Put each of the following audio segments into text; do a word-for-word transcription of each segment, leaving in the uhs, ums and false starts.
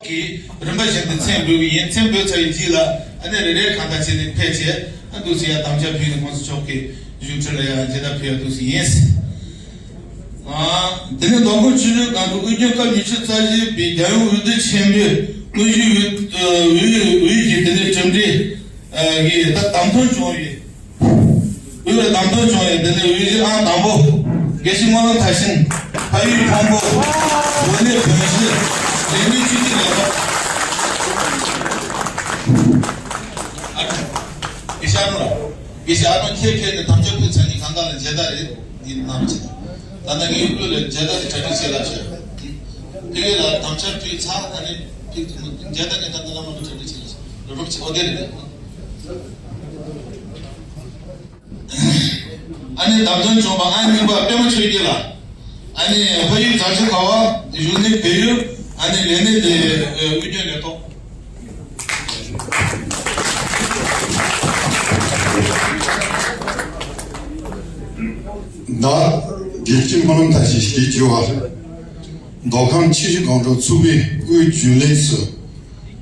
གིས་རིམ་པ་བཞིན་དུ་མཚན་འབོད་ཀྱི་ཡིན། མཚན་འབོད་ཚར་བའི་རྗེས་ལ་ཨ་ནི་རེ་རེ་གང་ལྟར་བྱས་ནས་ཕེབས་བྱས། ཨ་འདུག་སེ་ཡ་དམ་བཅའ་ཕུལ་ནས་ཁོང་ཚོ་མཆོག་གི་བཞུགས་ཁྲི་ལ་ཡ་མཇལ་དར་ཕུལ་ཡ་འདུག་སེ་ཡིན། ཨ་དེ་ནས་མདོ་ཁམས་ཆུ་བཞི་སྒང་དྲུག་དབུས་རྒྱུན་སྐབས་ཉི་ཤུ་རྩ་བཞི་པའི་རྒྱལ་ཡོངས་འོས་བསྡུ་ཆེན་མོའི་དངོས་གཞིའི་འོས་འོས་འོས་ཀྱི་དེ་ནས་གྲུབ་འབྲས་ཨ་གི་ད་བདམས་ཐོན་བྱུང་བའི། དབུས་ལ་བདམས་ཐོན་བྱུང་བའི་དེ་ནས་འོས་གཞི་ཨང་དང་པོ། དགེ་བཤེས་སྨོན་ལམ་མཐར་ཕྱིན། ཕ་ཡུལ་ཕུང་པོ། འོ་ལས་བོན་གཞི། ལས་མི་ཆུ་ཐིག་ལས་ཐོག་ཨ་ཁུ། དགེ་བཤེས་ཨ་ནུ་ལགས། དགེ་བཤེས་ཨ་ནུ་ཁྱེད་ཁྱེད་ནས་དམ་བཅའ་ཕུལ་ཚར་ནས་གང་ག་ལ་མཇལ་དར་རེ་འདི་གནང་བ་བྱེད་དང་། ད་ལྟ་ངའི་དབུས་ལ་མཇལ་དར་དེ་གྲ་སྒྲིག་བྱེད་ལབ་ཤག་དེ་གས་ལ་དམ་བཅའ་ཕུལ་ཚར་ཨ་ནི་ཕུལ་མཇལ་དར་ངས་ད་ལྟ་ལ་མ་གྲ་སྒྲིག་བྱེད་ལབ་ཤག་རོབ་རོབ་བྱེད་འོ་དེ་རེད། ཨ་ནི་བདམས་ཐོན་བྱུང་བ་ཨང་གཉིས་པ་པད་མ་ཆོས་སྐྱིད་ལགས། ཨ་ནི་ཕ་ཡུལ་རྫ་ཆུ་ཁ་བ། བཞུགས་གནས་བལ་ཡུལ། ཨ་ནི་ལས་གནས་དེ་དབུས་རྒྱུན་ལས་ཐོག་བདག་དགེ་བཤེས་སྨོན་ལམ་མཐར་ཕྱིན་ཞེས་བགྱི་བ། མདོ་ཁམས་ཆུ་བཞི་སྒང་དྲུག་ཚོགས་པའི་དབུས་རྒྱུན་ལས་སུ་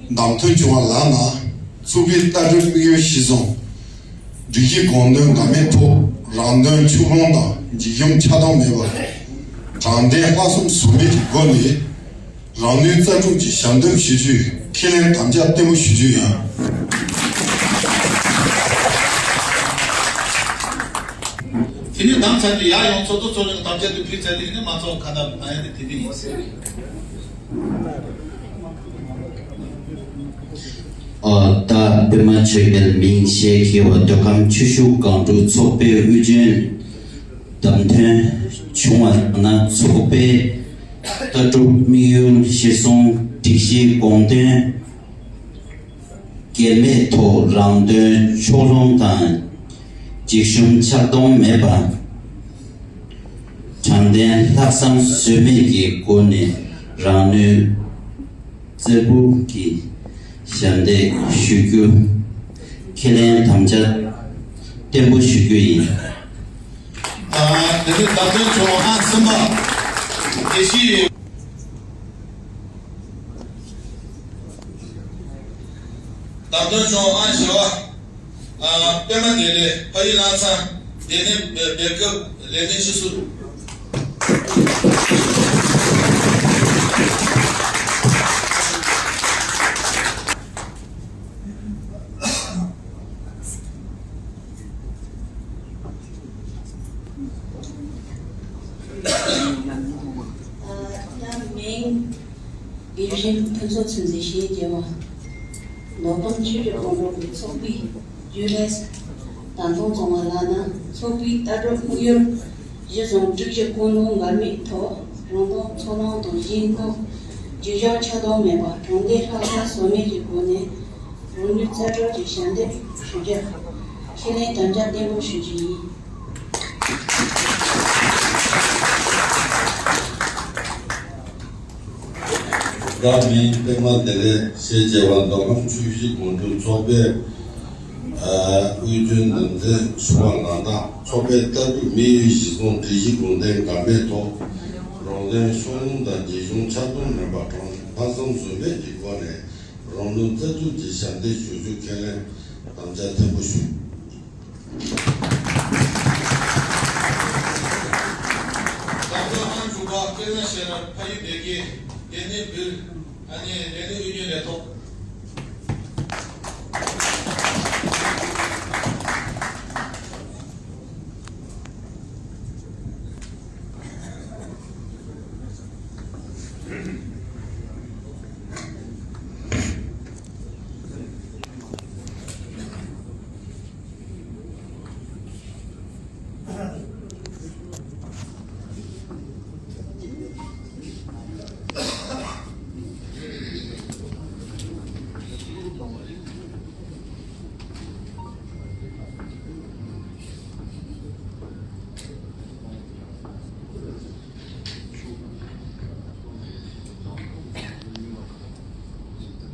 བདམས་ཐོན་བྱུང་བ་ལགས་ན། ཚོགས་པའི་ལྟ་གྲུབ་དམིགས་ཡུལ་གཞིར་བཟུང་། སྒྲིག་གཞི་དགོངས་དོན་འགལ་མེད་ཐོག་རང་དོན་ཕྱོགས་ལྷུང་དང་འཇིགས་ཞུམ་ཆགས་སྡང་མེད་པར། དྲང་བདེན་ལྷག་བསམ་ཟོལ་མེད་ཀྱི་སྒོ་ནས་རང་ནུས་རྩལ་སྤྲུགས་ཀྱིས་ཞབས་འདེགས་ཞུ་རྒྱུའི་ཁས་ལེན་དམ་བཅའ་བརྟན་པོ་ཞུ་རྒྱུ་ཡིན། དེ་ནས་བདམས་ཚར་དུས་ཡར་ཡོང་ཚོགས་གཙོ་གཙོ་རིང་དམ་བཅའ་དེ་ཕུལ་ཚར་དུས་ནི་མ་ཚོགས་ཁ་བརྡ་མ་ཡ་དེ་དེ་འདྲ་ཡིན་ཟེར། ཨ་ད་པད་མ་ཆོས་རྒྱལ་མིང་ཞེས་བགྱི་བ་མདོ་ཁམས་ཆུ་བཞི་སྒང་དྲུག་ཚོགས་པའི་དབུས་རྒྱུན་བདམས་ཐོན་བྱུང་བ་ལགས་ན། ཚོགས་པའི་ལྟ་གྲུབ་དམིགས་ཡུལ་གཞིར་བཟུང་སྒྲིག་གཞིའི་དགོངས་དོན་འགལ་མེད་ཐོག་རང་དོན་ཕྱོགས་ལྷུང་དང་འཇིགས་ཞུམ་ཆགས་སྡང་མེད་པ། དྲང་བདེན་ལྷག་བསམ་ཟོལ་མེད་ཀྱི་སྒོ་ནས་རང་ནུས་རྩལ་སྤྲུགས་ཀྱིས་ཞབས་འདེགས་ཞུ་རྒྱུ་ཁས་ལེན་དམ་བཅའ་བརྟན་པོ་ཞུ་རྒྱུ་ཡིན། ཨ་དེ་ནས་བདམས་ཐོན་བྱུང་ཨང་གསུམ་པ། དགེ་བཤེས། བདམས་ཐོན་བྱུང་ཨང་བཞི་པ། ཨ་པད་མ་བདེ་ལེགས། ཕ་ཡུལ་ལྷ་ས། སྡེ་སྣོད་སྦེལ་ཀོབ། ལས་གནས་ཕྱི་སོ། ཨ་ད་མིང་། དགེ་བཤེས་ཕུན་ཚོགས་ཚེ་མཛེས་ཞེས་བགྱི་བ། མདོ་ཁམས་ཆུ་བཞི་སྒང་དྲུག་གི་ཚོགས་པའི་རྒྱུན་ལས་སུ་བདམས་ཐོན་བྱུང་བ་ལགས་ན། ཚོགས་པའི་ལྟ་གྲུབ་དམིགས་ཡུལ་གཞིར་བཟུང་སྒྲིག་གཞི་དགོངས་དོན་འགལ་མེད་ཐོག་རང་དོན་ཕྱོགས་ལྷུང་དང་འཇིགས་སྣང་འཇིགས་ཞུམ་ཆགས་སྡང་མེད་པར་དྲང་བདེན་ལྷག་བསམ་ཟོལ་མེད་ཀྱི་སྒོ་ནས་རང་ནུས་རྩལ་སྤྲུགས་ཀྱིས་ཞབས་འདེགས་ཞུ་རྒྱུ་ཁས་ལེན་དམ་བཅའ་བརྟན་པོ་ཞུ་རྒྱུ་ཡིན། བདག་མིང་པད་མ་བདེ་ལེགས་ཞེས་བྱ་བ་མདོ་ཁམས་ཆུ་བཞི་སྒང་དྲུག་ཚོགས་པའི་ཨ་དབུས་རྒྱུན་བདམས་ཐོན་བྱུང་བ་ལགས་ན། ཚོགས་པའི་ལྟ་གྲུབ་དམིགས་ཡུལ་གཞིར་བཟུང་སྒྲིག་གཞི་དགོངས་དོན་འགལ་མེད་ཐོག་རང་དོན་ཕྱོགས་ལྷུང་དང་འཇིགས་ཞུམ་ཆགས་སྡང་མེད་པར་དྲང་བདེན་ལྷག་བསམ་ཟོལ་མེད་ཀྱི་སྒོ་ནས་རང་ནུས་རྩལ་སྤྲུགས་ཀྱིས་ཞབས་འདེགས་ཞུ་རྒྱུ་ཁས་ལེན་དམ་བཅའ་བརྟན་པོ་ཞུ། བདམས་ཐོན་ཨང་དྲུག་པ་སྐལ་བཟང་ཤེས་རབ། ཕ་ཡུལ་སྡེ་དགེ། སྡེ་སྣོད་སྦིར། ཨ་ནི་སྡེ་སྣོད་དབུས་རྒྱུན་ལས་ཐོག་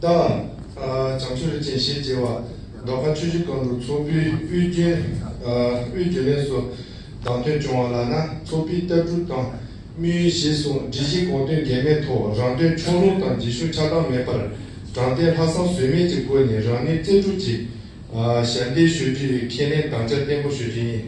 དང་། ཨ་བྱམས་ཆོས་རིན་ཆེན་ཞེས་བྱ་བ་མདོ་ཁམས་ཆུ་བཞི་སྒང་དྲུག་ཚོགས་པའི་དབུས་རྒྱུན་ཨ་དབུས་རྒྱུན་ལས་སུ་བདམས་ཐོན་བྱུང་བ་ལགས་ན། ཚོགས་པའི་ལྟ་གྲུབ་དང་ དམིགས་ཡུལ་གཞིར་བཟུང་སྒྲིག་གཞི་དགོངས་དོན་འགལ་མེད་ཐོག་རང་དོན་ཕྱོགས་ལྷུང་དང་འཇིགས་ཞུམ་ཆགས་སྡང་མེད་པར་དྲང་བདེན་ལྷག་བསམ་ཟོལ་མེད་ཀྱི་སྒོ་ནས་རང་ནུས་རྩལ་སྤྲུགས་ཀྱིས་ཞལ་འདེབས་ཞུ་རྒྱུའི་ཁས་ལེན་དམ་བཅའ་བརྟན་པོ་ཞུ་རྒྱུ་ཡིན།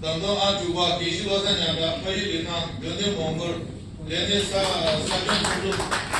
བདམས་ཐོན་ཨང་དྲུག་པ་དགེ་བཤེས་བློ་བཟང་ཉག་ཕྲ་ཕ་ཡུལ་ལི་ཐང་། སྡོད་གནས་མོང་གོལ། ལས་གནས་ས་ས་ཁྱོན་ཚོགས་གཙོ།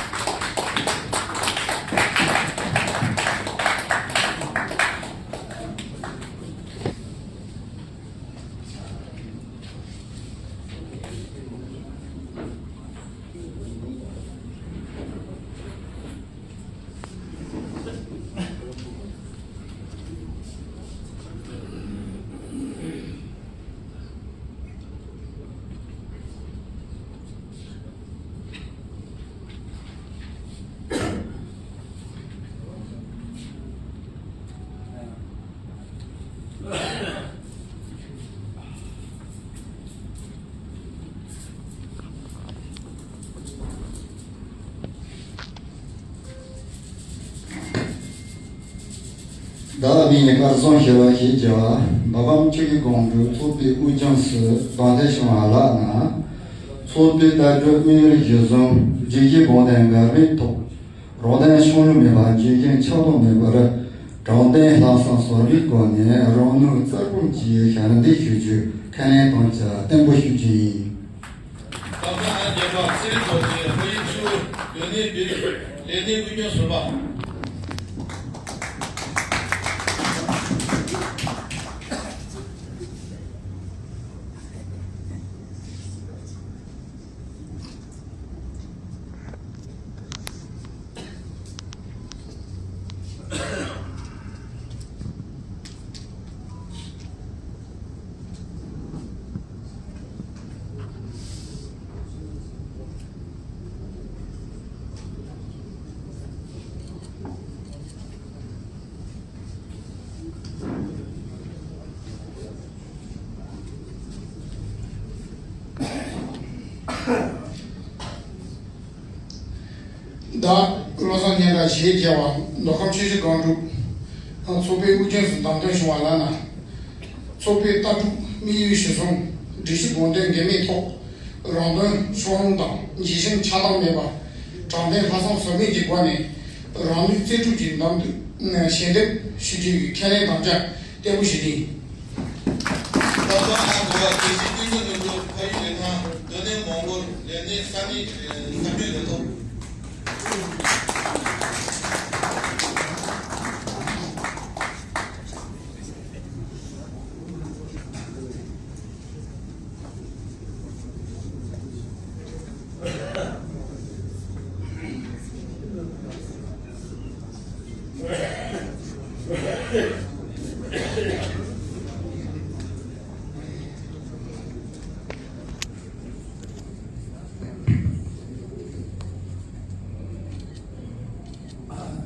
བདག་ནི་སྐལ་བཟང་ཞེས་པ་ཞེས་བྱ་བ། མདོ་ཁམས་ཆུ་བཞི་སྒང་དྲུག་ཚོགས་པའི་དབུས་རྒྱང་སུ་བདམས་ཐོན་བྱུང་བ་ལགས་ན། ཚོགས་པའི་ལྟ་གྲུབ་དམིགས་ཡུལ་གཞིར་བཟུང་སྒྲིག་གཞི་དགོངས་དོན་འགལ་མེད་ཐོག་རང་དོན་ཕྱོགས་ལྷུང་མེད་པར་འཇིགས་ཞུམ་ཆགས་སྡང་མེད་པར་དྲང་བདེན་ལྷག་བསམ་ཟོལ་མེད་སྒོ་ནས་རང་ནུས་རྩལ་སྤྲུགས་ཀྱིས་ཞལ་འདེབས་ཞུ་རྒྱུའི་ཁས་ལེན་དམ་བཅའ་བརྟན་པོ་ཞུ་རྒྱུ་ཡིན། བདམས་ཐོན་ཨང་བརྒྱད་པ་ཚེ་རིང་རྡོ་རྗེ་ཕ་ཡུལ་ཆུ་བོ། སྡོད་གནས་བིར། ལས་གནས་དབུས་རྒྱང་ཟུར་པ། བདག་བློ་བཟང་སྙན་གྲགས་ཞེས་བྱ་བ་མདོ་ཁམས་ཆུ་བཞི་སྒང་དྲུག་ཚོགས་པའི་དབུས་རྒྱང་སུ་བདམས་ཐོན་བྱུང་བ་ལགས་ན། ཚོགས་པའི་ལྟ་གྲུབ་དམིགས་ཡུལ་གཞིར་བཟུང་སྒྲིག་གཞི་དགོངས་དོན་འགལ་མེད་ཐོག་རང་དོན་ཕྱོགས་ལྷུང་དང་འཇིགས་ཞུམ་ཆགས་སྡང་མེད་པར་དྲང་བདེན་ལྷག་བསམ་ཟོལ་མེད་ཀྱི་སྒོ་ནས་རང་ནུས་རྩལ་སྤྲུགས་ཀྱིས་འདེམས་ཐོན་ཞལ་འདེབས་ཞུ་རྒྱུའི་ཁས་ལེན་དམ་བཅའ་བརྟན་པོ་ཞུ་རྒྱུ་ཡིན། ད་ལྟ་ཨང་དགུ་པ་དགེ་བཤེས་ཀུན་བཟང་སྙོམས་འཇུག་ཕ་ཡུལ་ལི་ཐང་། སྡོད་གནས་མོང་གོལ། ལས་གནས་ས་གནས་ས་ཁྱོན་ལས་ཐོག་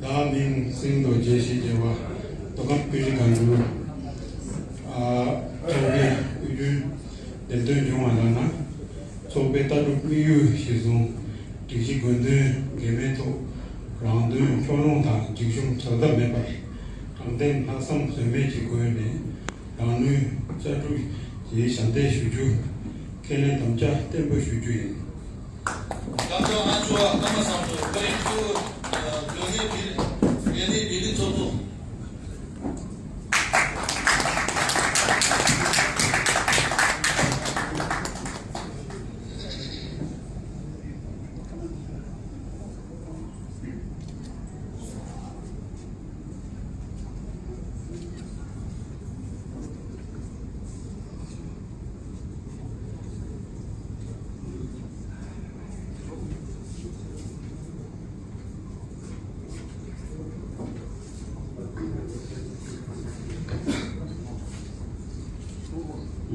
བདག་མིང་སེང་རྡོ་རྗེ་ཞེས་བྱ་བ། མདོ་ཁམས་ཀུན་གཞི་སྒང་དྲུག་ཨ་ཚོགས་པའི་དབུས་རྒྱང་འདེམས་ཐོན་བྱུང་བ་ལགས་ན། ཚོགས་པའི་ལྟ་གྲུབ་དམིགས་ཡུལ་གཞིར་བཟུང་སྒྲིག་གཞི་དགོངས་དོན་འགལ་མེད་ཐོག་རང་དོན་ཕྱོགས་ལྷུང་དང་འཇིགས་ཞུམ་ཆགས་སྡང་མེད་པར་དྲང་བདེན་ལྷག་བསམ་ཟོལ་མེད་ཀྱི་སྒོ་ནས་རང་ནུས་རྩལ་སྤྲུགས་ཀྱིས་ཞལ་འདེབས་ཞུ་རྒྱུ་ཁས་ལེན་དམ་བཅའ་བརྟན་པོ་ཞུ་རྒྱུ་ཡིན། བདམས་ཐོན་ཨང་བཅུ་པ་ཀརྨ་བཟང་པོ་ཕ་ཡུལ་ཆུ་བོ། སྡོད་གནས་བིར། ལས་གནས་བིར་ལི་ཚོགས་གཙོ།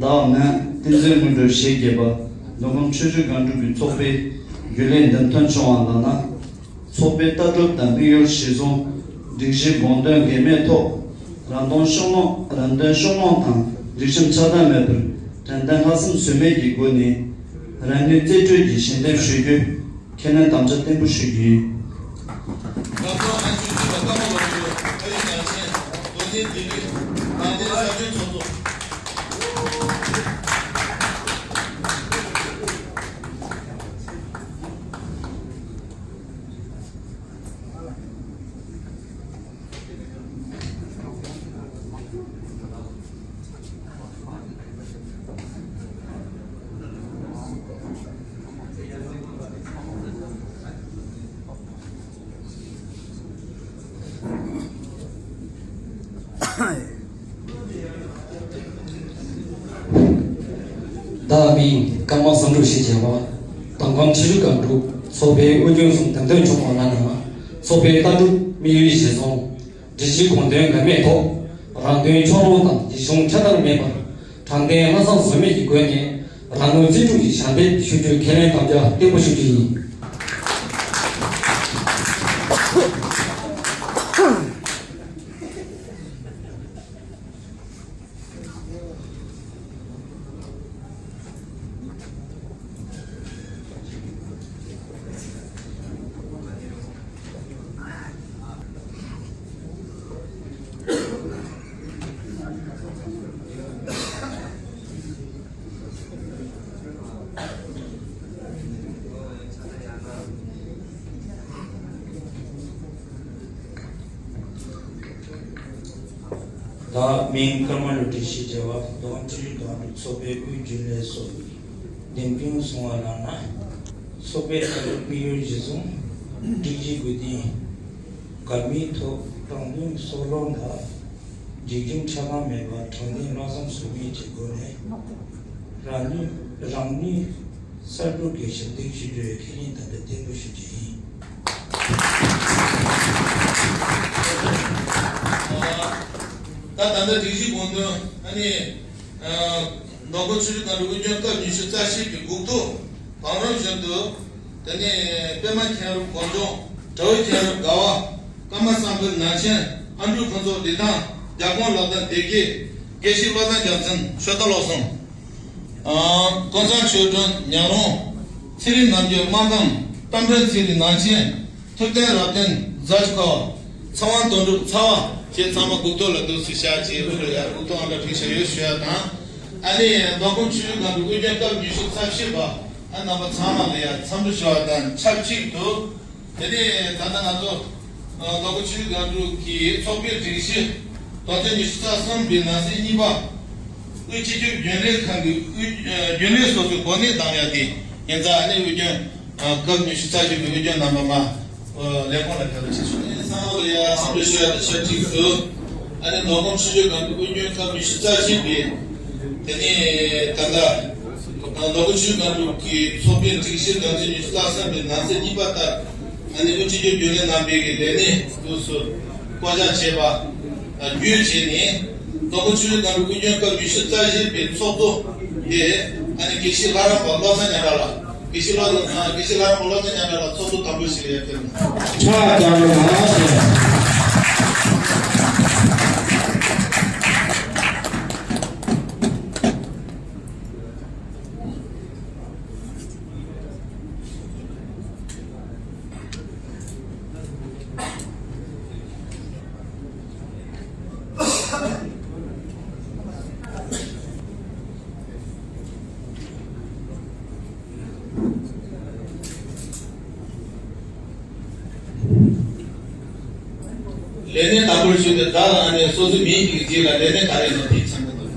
བདག་ནི་བསྟན་འཛིན་དངོས་གྲུབ་ཞེས་བརྗོད་པ། མདོ་ཁམས་ཆུ་བཞི་སྒང་དྲུག་གི་ཚོགས་པའི་རྒྱུན་ལས་འདེམས་ཐོན་བྱུང་བ་ལགས་ན། ཚོགས་པའི་ལྟ་གྲུབ་དང་དམིགས་ཡུལ་གཞིར་བཟུང་སྒྲིག་གཞི་དགོངས་དོན་འགལ་མེད་ཐོག་རང་དོན་ཕྱོགས་ལྷུང་རང་དོན་ཕྱོགས་ལྷུང་དང་འཇིགས་ཞུམ་ཆགས་སྡང་མེད་པར་དྲང་བདེན་ལྷག་བསམ་ཟོལ་མེད་ཀྱི་སྒོ་ནས་རང་ནུས་རྩལ་སྤྲུགས་ཀྱིས་ཞལ་འདེབས་ཞུ་རྒྱུའི་ཁས་ལེན་དམ་བཅའ་བརྟན་པོ་ཞུ་རྒྱུ་ཡིན། ལགས་སོ། ཨང་བཅུ་གཅིག་པ་ཀརྨ་ལོ་ཆུ་ཕ་ཡུལ་ནག་ཆེན། སྡོད་ ལྡི་ལི་ནང་བསྟན་ས་ཁྱོན་ཚོགས་གཙོ། བདག་མིང་ཀརྨ་བསམ་འགྲུབ་ཞེས་བྱ་བ། མདོ་ཁམས་ཆུ་བཞི་སྒང་དྲུག་ཚོགས་པའི་དབུས་རྒྱུན་སོགས་འདེམས་ཐོན་བྱུང་བ་ལ་ན། ཚོགས་པའི་ལྟ་གྲུབ་དམིགས་ཡུལ་གཞིར་བཟུང་། སྒྲིག་གཞི་དགོངས་དོན་འགལ་མེད་ཐོག་རང་དོན་ཕྱོགས་ལྷུང་དང་ཡིད་གཞུང་ཆགས་སྡང་མེད་པར་དྲང་བདེན་ལྷག་བསམ་ཟོལ་མེད་ཀྱི་སྒོ་ནས་རང་ནུས་རྩལ་སྤྲུགས་ཀྱིས་ཞབས་འདེགས་ཞུ་རྒྱུའི་ཁས་ལེན་དམ་བཅའ་བརྟན་པོ་ཞུ་རྒྱུ་ཡིན། བདག་མིང་ཀརྨ་བློ་གྲོས་ཞེས་བྱ་བ། མདོ་ཁམས་ཆུ་བཞི་སྒང་དྲུག་ཚོགས་པའི་དབུས་རྒྱུན་ལས་སོགས་འདེམས་ཐོན་སོང་བ་ལ་ན། ཚོགས་པའི་ལྟ་གྲུབ་དམིགས་ཡུལ་གཞིར་བཟུང་། སྒྲིག་གཞི་དགོས་འདུན་འགལ་མེད་ཐོག་རང་དོན་སྲོག་ལོག་དང་། འཇིགས་སྐྱོང་ཆགས་སྡང་མེད་པར་དྲང་བདེན་ལྷག་བསམ་ཟོལ་མེད་ཀྱི་སྒོ་ནས། རང་ནུས་རང་ནུས་གསར་སྒྲུབ་ཀྱི་ཞབས་འདེགས་ཞུ་རྒྱུའི་ཁས་ལེན་དམ་བཅའ་བརྟན་པོ་ཞུ་རྒྱུ་ཡིན། ད་ད་ལྟ་སྒྲིག་གཞི་དགོངས་དོན་ཨ་ནི། མདོ་ཁམས་ཆུ་བཞི་སྒང་དྲུག་དབུས་རྒྱུན་སྐབས་ཉི་ཤུ་རྩ་བཞི་པའི་འགོ་ཐོག་གང་རུང་བཞིན་དུ། དེ་ནས་པད་མ་མཁྱེན་རབ་དགོངས་འགྲོ། དགྲ་བོ་མཁྱེན་རབ་དགའ་བ། ཀརྨ་བསམ་འཕེལ་ནང་ཆེན། ཨ་འབྲུག་ཕུན་ཚོགས་བདེ་ཐང་། རྒྱ་ཀོང་བློ་བཟང་བདེ་སྐྱིད། དགེ་བཤེས་བློ་བཟང་རྒྱལ་མཚན། ཤོ་སྟག་བློ་བཟང་། ཀུན་བཟང་ཆོས་སྒྲོན། ཉང་རོང་། ཚེ་རིང་རྣམ་རྒྱལ། སྨར་ཁམས། རྟ་མགྲིན། ཚེ་རིང་ནང་ཆེན། ཐུབ་བསྟན་རབ་བརྟན། རྫ་ཆུ་ཁ་བ། ཚེ་དབང་དོན་གྲུབ། ཚ་བ་བཅས་ཚང་མ་སྒུག་ཐོག་ལ་འདུག་སེ་བཞག་བྱས་དབུ་ལ་ཡར་སྒུག་ཐོག་ཨ་འདྲ་བྲིས་བཞག་ཡོད་ཞུ་ཡ་དང་། ཨ་ནི་མདོ་ཁམས་ཆུ་བཞི་སྒང་དྲུག་དབུས་རྒྱུན་སྐབས་ཉི་ཤུ་རྩ་བཞི་པ་ཨ་རྣམ་པ་ཚང་མ་ལ་ཡ་འཚམས་འདྲི་ཞུ་བ་དང་ཆབས་ཅིག་ཏུ། དེ་ནས་ད་ལྟ་ང་ཚོ་མདོ་ཁམས་ཆུ་བཞི་སྒང་དྲུག་གི་ཚོགས་པའི་སྒྲིག་གཞི་དོན་ཚན་ཉི་ཤུ་རྩ་གསུམ་པའི་ནང་གསེས་གཉིས་པ། དབུས་སྤྱི་ཁྱབ་རྒྱུན་ལས་ཁང་གི་དབུས་རྒྱུན་ལས་སོ་སོའི་གོ་གནས་བདམས་ཡ་དེ་ཡིན་ཙང་ཨ་ནི་དབུས་རྒྱུན། སྐབས་ཉི་ཤུ་རྩ་བཞི་པའི་དབུས་རྒྱུན་རྣམ་པ་མ་ལས་ཁུངས་ལ་ཕེབས་རོགས་ཞེས་ཞུ། ཨ་ནི་ཚང་མ་ལ་ཡ་འཚམས་འདྲི་ཞུ་ཡ་དང་ཆབས་ཅིག་ཏུ། ཨ་ནི་མདོ་ཁམས་ཆུ་བཞི་སྒང་དྲུག་དབུས་རྒྱུན་སྐབས་ཉི་ཤུ་རྩ་བཞི་པའི་དེ་ནས་ད་ལྟ་མདོ་ཁམས་ཆུ་བཞི་སྒང་དྲུག་གི་ཚོགས་པའི་སྒྲིག་གཞི་དོན་ཚན་ཉི་ཤུ་རྩ་གསུམ་པའི་ནང་གསེས་གཉིས་པ་ལྟར། ཨ་ནི་དབུས་སྤྱི་ཁྱབ་རྒྱུན་ལས་རྣམ་པའི་གི་ལས་གནས་དུས་སུ་བསྐོ་གཞག་བྱས་པ་བརྒྱུད་བྱས་ནས། མདོ་ཁམས་ཆུ་བཞི་སྒང་དྲུག་དབུས་རྒྱུན་སྐབས་ཉི་ཤུ་རྩ་བཞི་པའི་ཚོགས་གཙོ་དེ་ཨ་ནི་དགེ་བཤེས་ལྷ་རམས་པ་བློ་བཟང་ཉང་ཁྲ་ལགས། དགེ་བཤེས་བློ་བཟང་། ཨ། དགེ་བཤེས་ལྷ་རམས་པ་བློ་བཟང་ཉང་ཁྲ་ལགས་ཚོགས་གཙོ་དམ་འབུལ་ཞུ་ཡ་ཕེབས་གནང་། ཕྱག་བརྐྱང་རོགས་གནང་། ལས་གནས་དམ་འབུལ་ཞུས་ཏེ་བདག་ལ་ཨ་ནི་སོ་སོའི་མིང་གཅིག་གི་རྗེས་ལ་ལས་གནས་ག་རེ་ཡིན་ན་དེ་ཚང་མ་འདུག།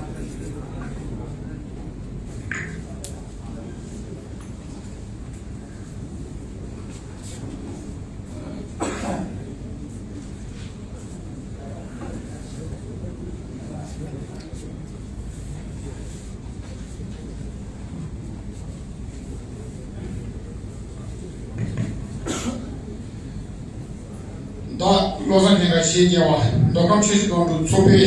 བདག་བློ་བཟང་ཉང་ཁྲ་ཞེས་བྱ་བ། མདོ་ཁམས་ཆུ་བཞི་སྒང་དྲུག་ཚོགས་པའི་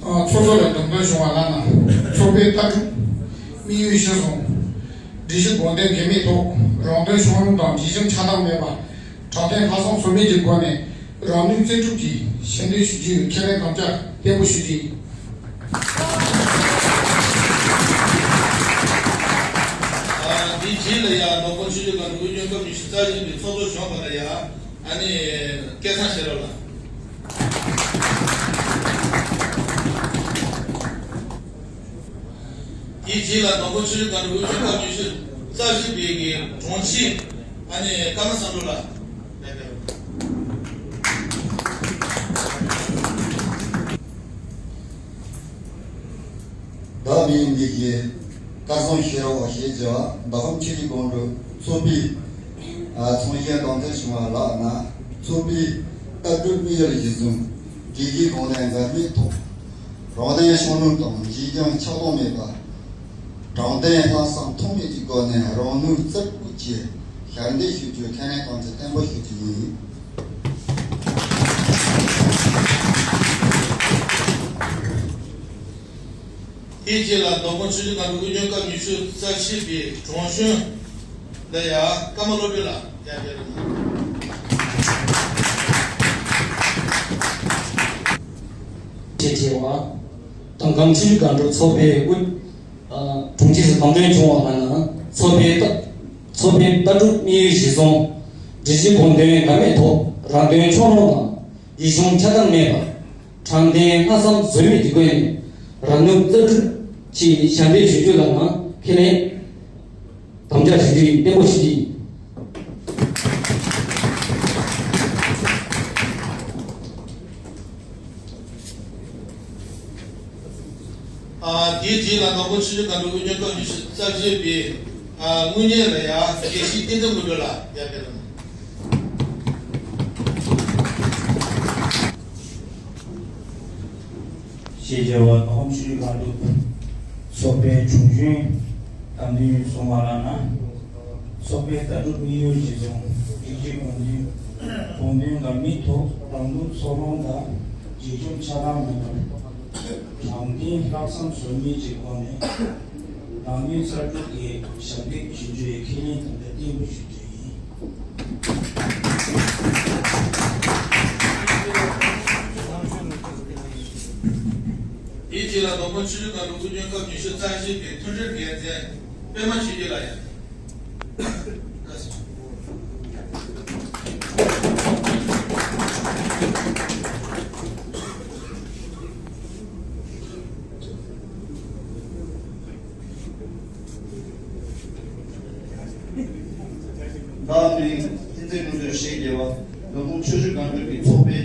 ཚོགས་གཙོ་ལ་འདེམས་ཐོན་བྱུང་བ་ལ་ན། ཚོགས་པའི་ལྟ་གྲུབ་དམིགས་ཡུལ་གཞིར་བཟུང་། སྒྲིག་གཞི་དགོངས་དོན་འགལ་མེད་ཐོག་རང་དོན་ཕྱོགས་ལྷུང་དང་ཡིད་གཞུང་ཆགས་སྡང་མེད་པ། དྲང་བདེན་ལྷག་བསམ་ཟོལ་མེད་ཀྱི་སྒོ་ནས་རང་ནུས་རྩལ་སྤྲུགས་ཀྱིས་ཞབས་འདེགས་ཞུ་རྒྱུའི་ཁས་ལེན་དམ་བཅའ་བརྟན་པོ་ཞུ་རྒྱུ་ཡིན། ཨ། འདིའི་རྗེས་ལ་ཡང་མདོ་ཁམས་ཆུ་བཞི་སྒང་དྲུག་དབུས་རྒྱུན་སྐབས་ཉི་ཤུ་རྩ་བཞི་པའི་ཚོགས་གཙོ་གཞོན་པ་ལ་ཡང་ཨ་ནི་སྐལ་བཟང་ཤེས་རབ་ལགས། དེའི་རྗེས་ལ་ནོར་བུ་ཆུ་ཆུ་ག་འགྲོ་དབུས་རྒྱུན་སྐབས་ཉི་ཤུ་རྩ་བཞི་པའི་གི་དྲུང་ཆེ་ཨ་ནི་ཀརྨ་བསམ་འགྲུབ་ལགས། བདག་མིང་འདི་གི་སྐལ་བཟང་ཤེས་རབ་ཞེས་བྱ་བ་མདོ་ཁམས་ཆུ་བཞི་སྒང་དྲུག་ཚོགས་པའི་ཚོགས་གཞོན་དམ་འཛིན་བྱུང་བ་ལགས་ན། ཚོགས་པའི་ལྟ་གྲུབ་དམིགས་ཡུལ་གཞིར་བཟུང་སྒྲིག་གཞི་དགོངས་དོན་འགལ་མེད་ཐོག་རང་དོན་ཕྱོགས་རིས་དང་གཞི་རྐྱང་ཆགས་སྡང་མེད་པ། དྲང་བདེན་ལྷག་བསམ་ཐོགས་མེད་ཀྱི་སྒོ་ནས་རང་ནུས་རྩལ་སྤུས་ཀྱིས་ཞབས་འདེགས་ཞུ་རྒྱུ་ཁས་ལེན་དམ་འཛིན་བརྟན་པོ་ཞུ་རྒྱུ་ཡིན། དེའི་རྗེས་ལ་མདོ་དབུས་ཆུ་བཞི་སྒང་དྲུག་དབུས་རྒྱུན་སྐབས་ཉི་ཤུ་རྩ་བཞི་པའི་དྲུང་གཞོན་འདི་ཡང་ཀརྨ་བློ་གྲོས་ལགས་ཡར་ཕེབས་རོགས་གནང་། ཆེ་ཆེ་བ། མདོ་ཁམས་ཆུ་བཞི་སྒང་དྲུག་ཚོགས་པའི་དབུ། ཨ། དྲུང་ཆེ་དམ་འདོན་བྱུང་བ་ལ་ན་ཚོགས་པའི་ལྟ། ཚོགས་པའི་ལྟ་གྲུབ་དམིགས་ཡུལ་གཞིར་བཟུང་སྒྲིག་གཞི་དགོངས་དོན་འགལ་མེད་ཐོག་རང་དོན་ཕྱོགས་རིས་དང་གཞི་གཞུང་ཆགས་སྡང་མེད་པ། དྲང་བདེན་ལྷག་བསམ་ཟོལ་མེད་ཀྱི་སྒོ་ནས་རང་ནུས་རྩལ་སྤྲུགས་ཀྱིས་ཞབས་འདེགས་ཞུ་རྒྱུ་ལ་ན་ཁས་ལེན་དམ་བཅའ་ཞུ་རྒྱུ་ཡིན། བརྟན་པོ་ཞུ་རྒྱུ་ཡིན། ཨ། དེའི་རྗེས་ལ་ནོར་བུ་ཆུ་བཞི་སྒང་དྲུག་དབུས་རྒྱུན་སྐབས་ཉི་ཤུ་རྩ་བཞི་པའི་ཨ་དངུལ་གཉེར་ལ་ཡང་དགེ་བཤེས་བསྟན་འཛིན་དངོས་གྲུབ་ལགས་ཡར་ཕེབས་རོགས་གནང་། ཞེས་བྱ་བ་མདོ་ཁམས་ཆུ་བཞི་སྒང་དྲུག་ཚོགས་པའི་དྲུང་གཞོན་དམ་འདུན་སོང་བ་ལགས་ན། ཚོགས་པའི་ལྟ་གྲུབ་དམིགས་ཡུལ་གཞིར་བཟུང་སྒྲིག་གཞི་དགོངས་དོན་དགོངས་དོན་འགལ་མེད་ཐོག་རང་ལུགས་ཚོགས་ལངས་དང་རྗེས་ཕྱོགས་ཆགས་སྡང་མེད་པར་དྲང་བདེན་ལྷག་བསམ་ཟོལ་མེད་ཀྱི་སྒོ་ནས་རང་ནུས་རྩལ་སྤྲུགས་ཀྱིས་ཞབས་འདེགས་ཞུ་རྒྱུ་ཡི་ཁས་ལེན་དམ་བཅའ་བརྟན་པོ་ཞུ་རྒྱུ་ཡིན། དེའི་རྗེས་ལ་མདོ་དབུས་ཆུ་བཞི་སྒང་དྲུག་དབུས་རྒྱུན་སྐབས་ཉི་ཤུ་རྩ་བཞི་པའི་མཐུན་སྒྲིལ་འགན་འཛིན་པད་མ་ཆོས་སྐྱིད་ལགས་ཡར། བདག་མིང་བསྟན་འཛིན་ཀུན་འདུས་ཞེས་བྱ་བ་མདོ་ཁམས་ཆུ་བཞི་སྒང་དྲུག་གི་ཚོགས་པའི་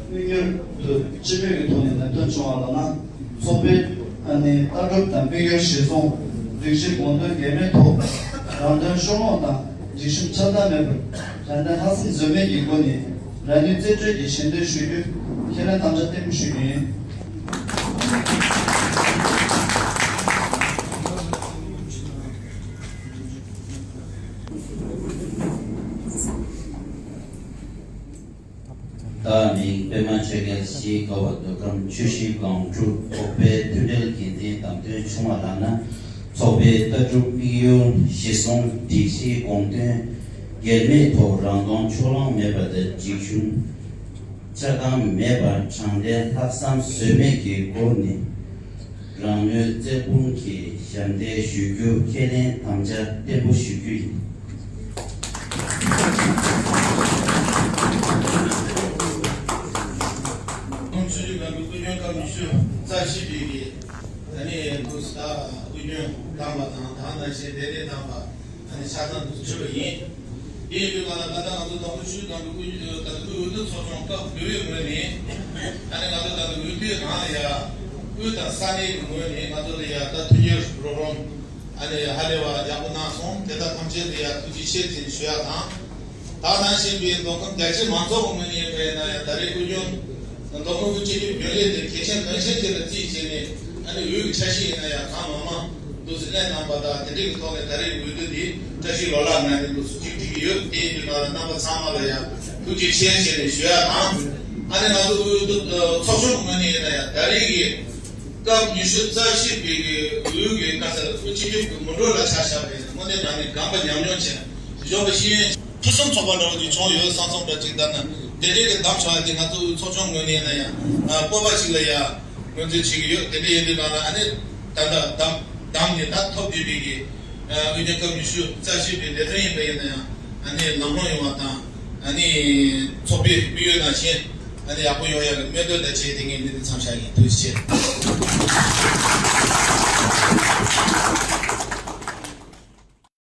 དབུ་གཉེར་དུ་སྤྱི་མོས་ཀྱི་ཐོག་ནས་ལམ་སྟོན་བྱུང་བ་ལགས་ན། ཚོགས་པའི་ཨ་ནི་ལྟ་གྲུབ་དང་དམིགས་ཡུལ་གཞིར་བཟུང་སྒྲིག་གཞི་དགོངས་དོན་འགལ་མེད་ཐོག་རང་དོན་ཕྱོགས་ལྷུང་དང་རྒྱུད་ཤུགས་ཆགས་སྡང་མེད་པར་དྲང་བདེན་ལྷག་བསམ་ཟོལ་མེད་ཀྱི་སྒོ་ནས་རང་ནུས་རྩལ་སྤྲུགས་ཀྱིས་ཞབས་འདེགས་ཞུ་རྒྱུ་ཁས་ལེན་དམ་བཅའ་བརྟན་པོ་ཞུ་རྒྱུ་ཡིན། བདག་མིང་པད་མ་ཆོས་རྒྱལ་ཞེས་བྱ་བ་མདོ་ཁམས་ཆུ་བཞི་སྒང་དྲུག་ཚོགས་པའི་མཐུན་སྒྲིལ་འགན་འཛིན་དམ་འདོན་བྱུང་བ་ལགས་ན། ཚོགས་པའི་ལྟ་གྲུབ་དམིགས་ཡུལ་གཞིར་བཟུང་སྒྲིག་གཞི་དགོངས་དོན་འགལ་མེད་ཐོག་རང་དོན་ཕྱོགས་ལྷུང་མེད་པ་དང་རྒྱུད་ཤུགས་ཆགས་སྡང་མེད་པར་དྲང་བདེན་ལྷག་བསམ་ཟོལ་མེད་ཀྱི་སྒོ་ནས་རང་ནུས་རྩལ་སྤུངས་ཀྱིས་ཞབས་འདེགས་ཞུ་རྒྱུ་ཁས་ལེན་དམ་བཅའ་བརྟན་པོ་ཞུ་རྒྱུ་ཡིན། ཁོང་ཆུ་བཞི་སྒང་དྲུག་དབུས་རྒྱུན་སྐབས་ཉི་ཤུ་རྩ་བཞི་པའི་གི་ད་ནི་དུ་ས་དབུས་རྒྱུན་བདམས་པ་དང་ད་ནང་བཞིན་དེ་ནས་བདམས་པ། ཨ་ནི་ཆ་ཚང་དུ་ཆུད་པ་ཡིན། དེ་ཡིན་དུས་ང་ལ་ད་ལྟ་ང་ཚོ་དང་པོ་ཆུ་དང་དུ་དབུས་ད་དུ་འོས་བསྡུ་ཚོགས་ཆུང་སྐབས་བདུན་པའི་ངོས་ནས་ཨ་ནི་ང་ཚོ་ད་ལྟ་འོས་བསྡུའི་རང་ལ་ཡ་དབུས་དང་ས་གནས་ཀྱི་ངོས་ནས་ང་ཚོ་ལ་ཡ་ད་མཐུན་འགྱུར་རོགས་རམ་ཨ་ནི་ཧ་ལས་པ་ཡག་པོ་གནང་སོང་། དེ་དག་ཐམས་ཅད་ལ་ཡ་ཐུགས་རྗེ་ཆེ་ཟེར་ཞུ་ཡ་དང་། ད་ནང་བཞིན་པའི་མདོ་ཁམས་རྒྱ་ཆེ་མང་ཚོགས་ཀྱི་ངོས་ནས་ཡིན་པ་ཡིན་ན་ཡང་ད་རེས་དབུས་རྒྱུན་མདོ་ཁམས་དབུས་སྤྱི་ཁྱབ་རྒྱུན་ལས་དེ་གལ་ཆེན་ནང་བཞིན་ཅིག་ལ་བརྩིས་བྱས་ནས་ཨ་ནི་འོས་ཀྱི་ཆ་ཤས་ཡིན་ན་ཡང་གང་མང་མང་འདུག་ཟེར་གནས་གནང་པ་དང་དེ་འདྲའི་གི་ཐོག་ནས་ད་རེས་འོས་བསྡུ་འདི་བཀྲ་ཤིས་ལོ་ལེགས་ངང་ནས་འདུག་སུ་ཅིག་བསྒྲིགས་ཀྱི་ཡོད། དེ་ཡིན་དུས་ང་ལ་རྣམ་པ་ཚང་མ་ལ་ཡང་ཐུགས་རྗེ་ཆེ་ཞེས་ནས་ཞུ་ཡ་དང་། ཨ་ནི་ང་ཚོ་འོས་བསྡུ་ཚོགས་ཆུང་གི་ངོས་ནས་ཡིན་ན་ཡང་ད་རེས་ཀྱི་སྐབས་ཉི་ཤུ་རྩ་བཞི་པའི་གི་འོས་ཀྱི་བཀའ་ཤག་དབུས་སྤྱི་ཁྱབ་ཀྱི་མི་འགྲོ་ལ་ཆ་བཞག་པ་ཡིན་ན་དངོས་གནས་དྲང་གནས་དགོངས་པ་ཉམས་མྱོང་ཆེ་གཞོན་པ་ཤེས་ཡོན་ཕུན་སུམ་ཚོགས་པ་འདྲ་བོ་ཅིག་བྱུང་ཡོད་བསམ་སོང་འདྲ་ཅིག་ལྟར་ན་དེ་འདྲའི་གི་གདམ་བྱ་དེ་ང་ཚོ་ཚོགས་ཆུང་ངོས་ནས་ཡིན་ན་ཡང་སྤོབས་པ་ཅིག་ལ་ཡ་ངོས་འཛིན་བྱེད་ཀྱི་ཡོད། དེ་འདྲ་ཡིན་དུས་གང་ལ་ཨ་ནི་ད་ལྟ་གདམ་གདམ་ནས་ད་ཐོབ་བསྡད་པའི་གི་དབུས་རྒྱུན་སྐབས་ཉི་ཤུ་རྩ་བཞི་པའི་ལས་དོན་ཡིན་པ་ཡིན་ན་ཡང་ཨ་ནི་ལམ་ལྷོང་ཡོང་བ་དང་ཨ་ནི་ཚོགས་པའི་དམིགས་ཡུལ་ནང་བཞིན། ཨ་ནི་ཡག་པོ་ཡོང་ཡག་གི་སྨོན་འདུན་དང་བཅས་ཏེ་ངས་འདི་ནས་མཚམས་བཞག་ཡིན། ཐུགས་རྗེ་ཆེ།